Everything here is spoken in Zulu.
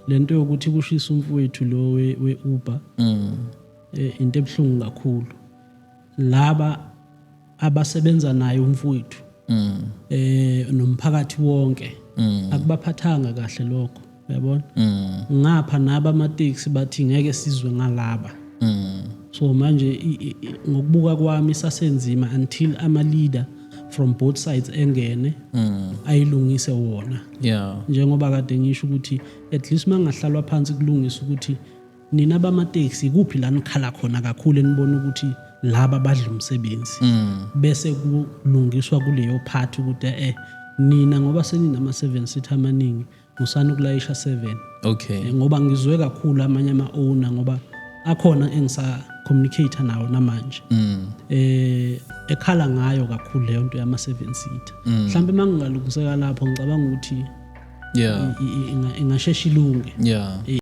Lento yokuthi kushisa umfowethu lo we-Uber, into ebuhlungu kakhulu. Laba abasebenza naye umfowethu nomphakathi wonke akubaphathanga kahle lokho, uyabona. Ngapha naba amateksi bathi ngeke sizwe ngalaba. So manje ngokubuka kwami isasenzima until ama leader from both sides engene ayilungise wona. Njengoba kade ngisho ukuthi at least mangahlalwa phansi kulungisa ukuthi nina bamateksi kuphi la nikhala khona kakhulu, enibona ukuthi laba badla umsebenzi, bese kulungiswa kuleyo part ukuthi nina ngoba seninama 7 seat amaningi, musani ukulayisha 7. Ngoba ngizwe kakhulu amanye ama-owner, ngoba akhona engisa communicate nawo namanje, ekhala ngayo kakhulu leyo nto yama 7 seater. Mhlawumbe mangingalungiseka lapho, ngicabanga ukuthi ingashesha ilunge.